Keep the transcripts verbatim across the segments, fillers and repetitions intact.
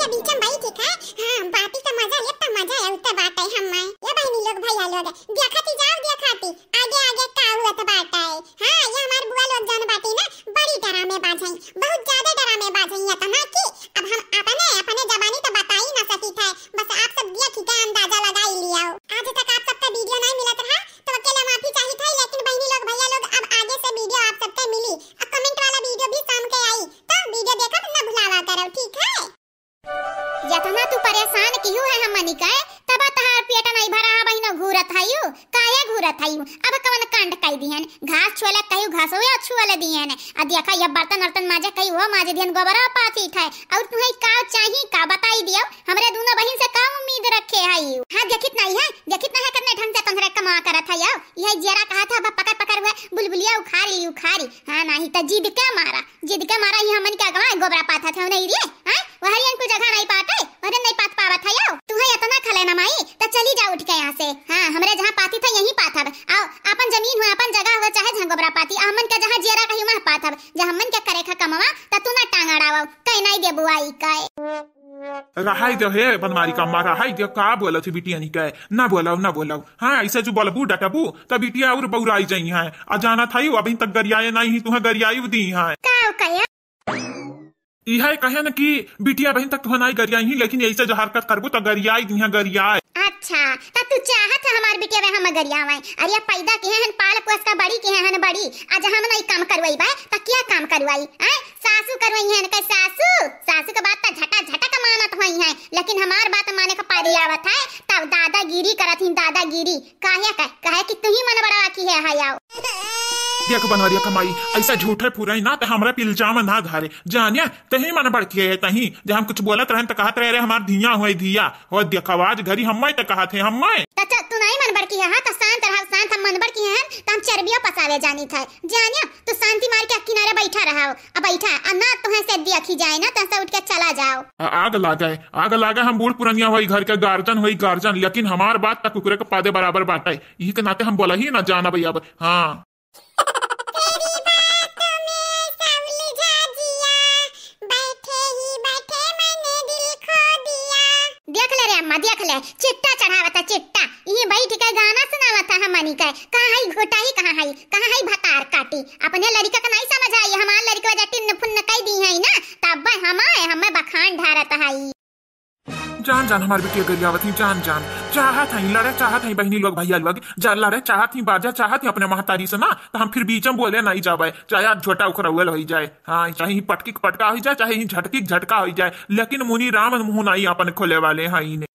त बीच में बैठी का, हाँ, बाटी का मजा ले, त मजा आवत बाटे हम्मे। ये बहिनी लोग, भैया लोग, देखती जाओ, देखती, आगे आगे का होत बाटे। हाँ, ये हमार बुआ लोग जौन बाटी ना, बड़ी डरामेबाज हैं, बहुत ज्यादा डरामेबाज हैं, इतना कि अब हम अपने, अपने जबानी तो बताई ना सकी थे, बस आप सब देखी के अंदाजा लगाई लियो। आज तक आप सबका वीडियो नहीं मिलत रहा, तो अकेला माफी चाहित है, लेकिन बहिनी लोग, भैया लोग, अब आगे से वीडियो आप सबके मिली। अब कमेंट वाला वीडियो भी शाम के आई, तो वीडियो देखब न भुलावा करो, ठीक है? यतना तू परेशान किहू है हमनी के, तब तहार पेट नहीं भरा है बहिनो, घूरत हयू, काहे घूरत हयू? अब कवन कांड कई दिहन? घास छोले कहियो घासवे छुअल दिहन। आ देखा, ये बर्तन वर्तन माजे कहियो वो माजे दिहन, गोबरा पाथी थे। और तुम्हें का चाही, का बताई दियो? हमरे दोनों बहिन से का उम्मीद रखे हयू? हाँ, देखित नहीं है, देखित नहीं है, कितने ढंग से तोहरे कमा करत हयू। यही जेरा कहा था, अब पकड़ पकड़ हुए बुलबुलिया उखारी, उखारी। हाँ, नहीं तो जिद के मारा, जिद के मारा ही हमन के अगवा गोबरा पाथा थे नहीं रे। हाँ, वहरी इनको जगह नहीं पाते, वहरे नहीं पात पावत हयू। तू है इतना खले ना माई, तो चली जा उठ के यहाँ से। हाँ, हमरे जहाँ पाती थे यहीं पाथब। आओ, अपन जमीन हुआ, अपन जगह हुआ, चाहे जहाँ गोबरा पाती, हमन के जहाँ जेरा कही वहाँ पाथब। जहाँ हमन के करे खा कमवा, त तू ना टांग अड़ावो, कहीं नहीं दे बुआई कहे। रहाई दे हे बनवारी का माँ, रहाई दे, का बोलत है बिटियनी के? ना बोलाओ, ना बोलाओ। हाँ, ऐसे जो बोलबू डटबू, त बिटिया और बौराई जाई है। आ जाना था यू, अभी तक गरियाए नहीं ही, तुहें गरियाई दी है। का कहे? इहे कहे न कि बिटिया बहिन तक तुहें नहीं गरियाई ही, लेकिन ऐसे जो हरकत करबू त गरियाई दी है, गरियाए। अच्छा, त तू चाहत है हमार बिटिया बहिन हम गरियावे? अरे पैदा किहे हन, पाल पोस का बड़ी किहे हन बड़ी, आज हम नहीं काम करवाई बा, त क्या काम करवाई? हैं? सासू करवाई है इनके सासू, सासू के बात त झटा झटक मानत हुई है, लेकिन हमार बात माने का पारी आवत है, तब दादागिरी करत ही, दादागिरी। काहे कह, कहे कि तू ही मन बड़ा की है, हाय आओ। देख बनवरिया कमाई, ऐसा झूठे फुराई ना त हमरा पे इल्जाम ना धारे, जानिया, तही मन बड़की है तही, जब हम कुछ बोलत रहन त कहत रहे, "रे हमार धिया होए धिया", हो देखा आज घरी हम्मे त कहत है, हम्मे। त च-, तू नहीं मन बड़की है, हाँ, त शांत रहा, शांत हम मन बड़की हैं, त हम चरबिया पसावे जानी था, जानिया, तू शांति मार के किनारे बैठा रहा हो, अब बैठा, अब ना तुहें से देखी जाए ना, तुहें से उठ के चला जाओ। आ-, आग लागे, आग लागे, हम बूढ़ पुरनिया होई, घर के गार्जियन होई, गार्जियन, लेकिन हमार बात त कुकुरे के पादे बराबर बाटे, यही के नाते हम बोला ही ना जाना भैया अब। हाँ। तेरी बातों में सावली जा जिया, बैठे ही बैठे मैंने दिल खो दिया। देख ले रे अम्मा, देख ले, चिट्टा चढ़ावत है, चिट्टा। ये बैठ के गाना सुनावत है हमनी के। कहाँ है घोटाई, कहाँ है, कहाँ है भतार काटी? अपने लड़का के नहीं समझ आई, हमार लड़का वजह टिन्न फुन्न कई दी है ना, तब हमारे, हमें बखान ढारत है। जान जान हमार बिटिया गरियावत ही, जान जान। चाहत हई, लड़े चाहत हई बहिनी लोग, भैया लोग, जा लड़े चाहत ही, बाजा चाहत ही अपने महतारी से ना, त हम फिर बीच में बोले नहीं जावे, चाहे आज झोटा उखरौल होई जाए, हाँ, चाहे ही पटकी के पटका होई जाए, चाहे ही झटकी के झटका होई जाए, लेकिन मुनि राम मुँह नहीं अपन खोले वाले हैं इन्हें।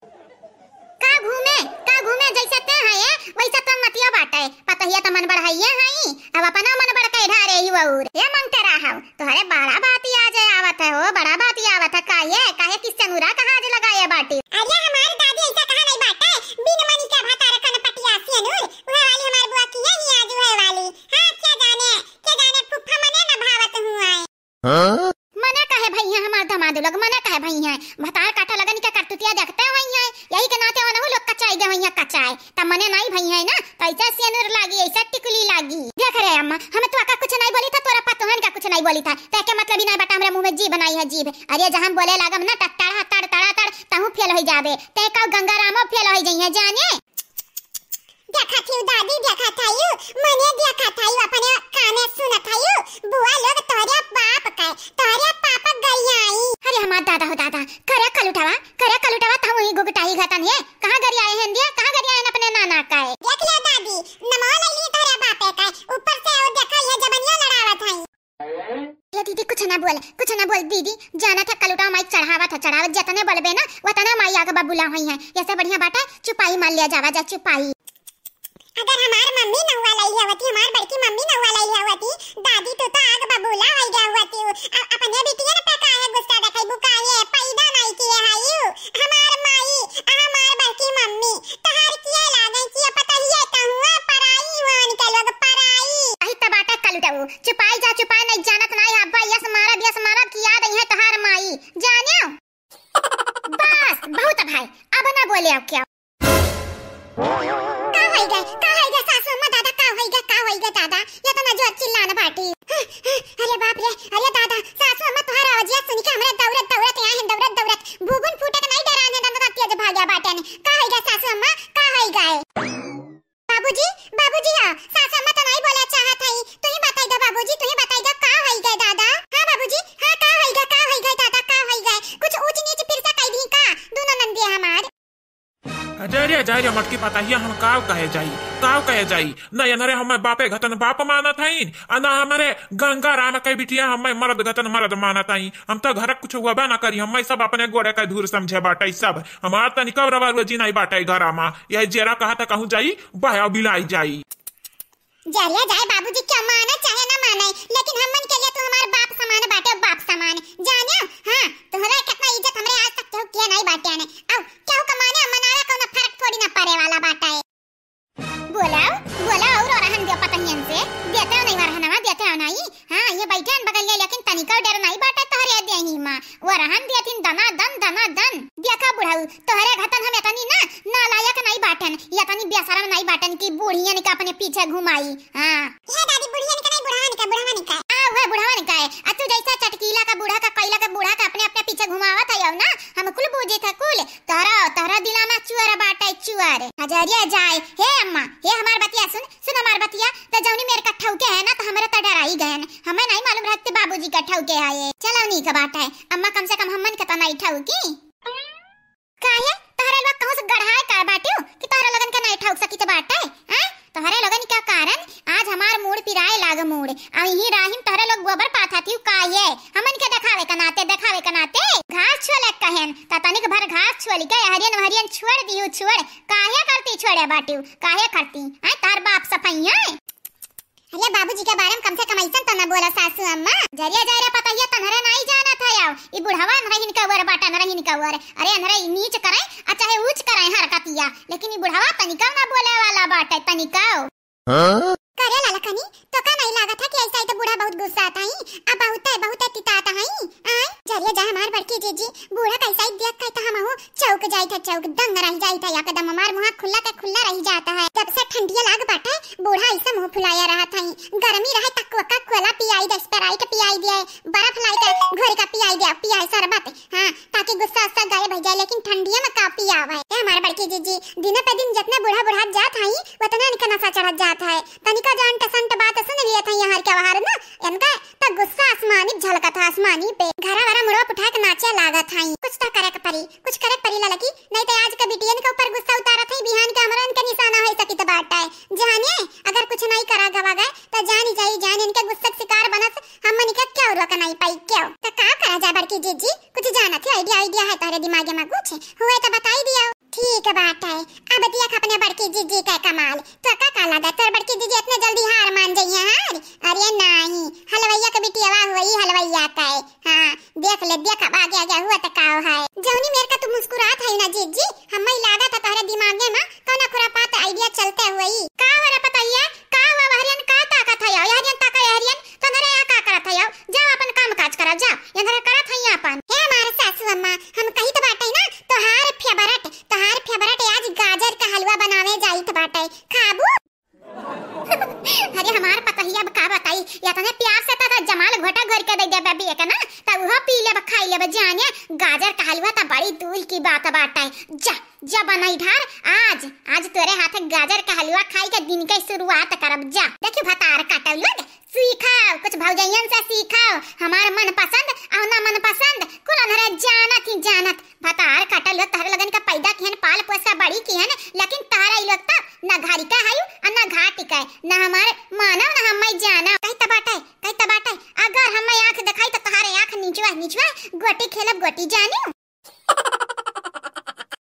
का घूमे, का घूमे, जैसे ते हैं, वैसे तो मतिया बाटे। पतहिया त मन बढ़ाइए हई, अब अपना मन बढ़ के ढारे ही और। ए मंगटेरा हव, तोहरे बड़ा बात आज आवत है हो, बड़ा बात आवत है। काहे, काहे किस्सा नुरा कहाँ आज लगाए बाटी? अरे हमार दादी ऐसा कहा नहीं बाटे, बिन मनी के भतार कनपटिया सियनुर, वह वाली हमार बुआ की है ही आज वह वाली। हाँ, क्या जाने, क्या जाने फुफ्फा मने न भावत हुआ है। हाँ? मना काहे भई हैं हमार दमाद लोग, मना काहे भई हैं? भतार काटा लगन के करतुतिया देखते हुई हैं, यही के नाते ओनहु लोग कचाई गए हुई हैं, कचाए। त मने नाई भई हैं ना, त ऐसा सेनुर लागी, ऐसा टिकुली लागी। देख रे अम्मा, हम तो आका कुछ नाई बोली था, तोरा पतोहन का कुछ नाई बोली था। ते के मतलब ही नाई बटा हमरे मुँह में जीभ नाई है, जीभ। अरे जहाँ हम बोले लागम ना, त तड़ा तड़, तड़ा तड़, तहूँ फेल होई जाबे। ते का गंगा रामो फेल होई जइहे जाने। देखत हई दादी, देखत हई, मने देखत हई, अपने काने सुनत हई, बुआ लोग तोहरे बाप के, तोहरे पापा गरियाई। अरे हमार दादा हो दादा, करे कलुटवा, करे कलुटवा, तहूँ ही गुगटाही घतन है। कहाँ गरियाए हैं दिया, कहाँ गरियाए हैं अपने नाना का है? देख ले दादी, नमो ले ली तोहरे बापे का, ऊपर से वो देखा ये जबनिया लड़ावत हई। ये दीदी कुछ ना बोल, कुछ ना बोल दीदी, जाना था कलुटा माई चढ़ावा था, चढ़ावा जतने बोलबे ना वतने माई आगे बबूला हुई है। ऐसे बढ़िया बात है, चुपाई मार लिया जावा जा, चुपाई। अगर हमार मम्मी नौवा लाई होती, हमार बड़की मम्मी नौवा लाई होती, दादी तू तो आग बबूला होई गया होती। अ-, अपने बिटियन पे काहे गुस्सा देखाई बुकाए, पैदा नहीं किए हाई। हमार माई, हमार बड़की मम्मी, तहार किए लागे कि ये पतहिए त हुआ पराई हुआ निकल लोग पराई। अही त बाटे कलुटऊ, चुपाई जा, चुपाई नहीं जानत नाई, अब्बा यस मारब, यस मारब कि याद आई है तहार माई। जानियो? बस, बहुत भाई, अब ना बोले अब क्या। का होई गए, का होई गए सासू अम्मा दादा, का होई गए, का होई गए दादा? ये तो ना जोर चिल्लान बाटी। अरे बाप रे, अरे दादा, सासू अम्मा तोहार आवाजिया सुन के हमरे दौड़त, दौड़त यहाँ हैं, दौड़त, दौड़त। भूभू जाए रे मटकी पतहिया, हम काव कहे जाई, काव कहे जाई। न एनहरे हम्मे बापे घतन बाप मानत हईन, आ न हमरे गंगा राम के बिटिया हम्मे मरद घतन मरद मानत हईन। हम तो घर कुछ हुआ बा ना करी, हम्मे सब अपने गोड़े के धूर समझे बाटे सब। हमार तनिका रवा रोजी नहीं बाटे घरा मा। यही जेरा कहा था कहूँ जाई, बहया बिलाई जाई। जरिया जाए बाबूजी, क्या माने चाहे ना माने, लेकिन हमन के लिए तू हमार बाप समान बाटे, बाप समान। जानियो, हाँ, तोहरा कितना इज्जत हमरे आज तक केहू किया नहीं बाटे ने। अब केहू का माने मनावे कौनो फर्क थोड़ी ना पड़े वाला बाटे। बोलाओ, बोलाओ और रहन दियो पतहियन से। देते हो नहीं वरहनवा, देते हो नहीं। हाँ, ये बैठे हैं बगल ले, लेकिन तनिको डर नहीं बाटे तोहरे देही मा। वरहन दियथिन दना दन, दना दन। देखा बुढ़ऊ, तोहरे घतन हम एतनी ना नालायक नहीं बाटन, एतनी बेशरम नहीं बाटन कि बूढ़ियन के अपने पीछे घुमाई। हाँ। हे दादी, बुढ़ियन के नहीं, बुढ़वन के, बुढ़वन के। आ, वह बुढ़वन के। आ तू जैसा चटकीला का बूढ़ा का, कैला का बूढ़ा का अपने, अपने पीछे घुमावत है ना, हम कुल बूझे थे कुल। तोहरा, तोहरा दिला में चुअर बाटे, चुअर। हजरिया जाए। हे अम्मा, हे हमार बतिया सुन, सुन हमार बतिया। त जौनी मेर का ठौके है ना, त हमरे त डराई गए। हमें नहीं मालूम रहते बाबूजी का ठौके है ये। चलो नीक बात है, अम्मा कम से कम हमन के त नहीं ठौकी। काहे? तोहरे लोग कहूँ से गढ़ाए का बाटियो कि तोहरे लोगन के नहीं ठौक सकित बाटे? हैं? तोहरे लोगन के कारण आज हमार मूड़ पिराए लाग मूड़। आ यही राहिन तोहरे लोग गोबर पाथा थिउ काहे? हमन के देखावे का नाते, देखावे का नाते। घास छोले कहेन, त तनिक भर घास छोल के अहरियन वहरियन छोड़ दियो, छोड़। काहे करती छोड़े बाटियो? काहे करती? हैं? तोहर बाप सफैया? अरे बाबूजी के बारे में कम से कम ऐसन तो ना बोला सासू अम्मा। जरिया जाए रे पतहिया, तन्हरे नहीं जानत है आओ। ई बुढ़वा अनरहिन कवर बाटा, अनरहिन कवर। अरे अनरे नीच करे, आ चाहे ऊंच करे हरकतिया, लेकिन ई बुढ़वा तनिका ना बोले वाला बाटे, तनिका। हाँ? करे लालकनी, तो का नहीं लागत है कि ऐसा ही तो बूढ़ा बहुत गुस्सा आता ही, अब बहुत है, बहुत है तितात है। आय, जरिया जा हमार बड़की जीजी, बूढ़ा कैसा ही देख के तो हमहू चौक जाइत है, चौक दंग रह जाइत है, एकदम हमार मुँह खुला के खुला रह जाता है। जब से ठंडिया लाग बाटे, बूढ़ा ऐसे मुँह फुलाया रहत है। गर्मी रहे त कोका कोला पियाई दे, स्प्राइट पियाई दे, बर्फ लाई के घोरी का पियाई दे, पियाई शरबत, हाँ, ताकि गुस्सा उस्सा गायब हो जाए। लेकिन ठंडिया में का पियावे? ए हमार बड़की जीजी, दिन पे दिन जितना बूढ़ा बूढ़ा जात है, उतना इनका नशा चढ़त जात है। तनिका जान टसन बात सुन लिया था यहाँ के बाहर ना, इनका त गुस्सा आसमानी झलकत है, आसमानी पे। घरा वरा मुड़वा उठा के नाचे लागत है। कुछ तो करे के परी, कुछ करे के परी ललकी, नहीं तो आज के बिटियन के ऊपर गुस्सा उतारत है, बिहान के हमरो इनके निशाना हो सकित बाटे। जाने, अगर कुछ नहीं करा गवा गए, तो जानी जाई जान इनके गुस्सा के शिकार बनस, हमनी के क्यों रोक नहीं पाई, क्यों? तो का करा जा बड़की जीजी, कुछ जानत है, आइडिया, आइडिया है तोहरे दिमागे में कुछ? हुए तो बताई दियो। ठीक बात है, अब देख अपने बड़की जीजी के कमाल। तो का, का लगा तोर बड़की जीजी इतने जल्दी हार मान जइया हार? अरे नहीं, हलवैया के बिटियावा हुई, हलवैया का है। हाँ, देख ले, देख अब आगे, आगे हुआ तो का है। जौनी मेर का तू मुस्कुरात है ना जीजी, हम्मे लागत है तोहरे दिमागे में कौनो खुरापात आइडिया चलते हुई। का हो रे पतहिया, का हुआ बहरियन, का ताकत है? हरियन ताका हरियन, तो नरे यहाँ का करत है? जाओ अपन काम काज करो, जाओ, ये नरे करत है अपन। हे हमार सासू अम्मा, हम कहित बाटे ना, तोहार फेवरेट, तोहार फेवरेट आज गाजर का हलवा बनावे जाइत बाटे, खाबू? अरे हमार पतहिया अब का बताई, इतने प्यार से त जमाल घोटा घोर के दे देबे बिया के ना, त उहो पी लेब, खाई लेब। जाने गाजर का हलवा त बड़ी दूर की बात बाटे। जा, जा बनाई ढार, आज, आज तोरे हाथे गाजर का हलवा खाई के दिन के शुरुआत करब। जा, देखियो भतार काटल लोग, सीखो, कुछ भौजैयन से सीखो। हमार मनपसंद और ना मनपसंद कुल अनहरे जानत ही जानत। भतार काटल लोग, तहरे लगन का पैदा किहन, पाल पोस के बड़ी किहन, लेकिन तहरा ई लोग त ना घारी का हयू और ना घाटी का, ना हमारे मानव, ना हम्मे जानव। कही त बाटे, कही त बाटे, अगर हम्मे आँख देखाई त तहरे आँख निचवा, निचवा गोटी खेलब गोटी जानियो।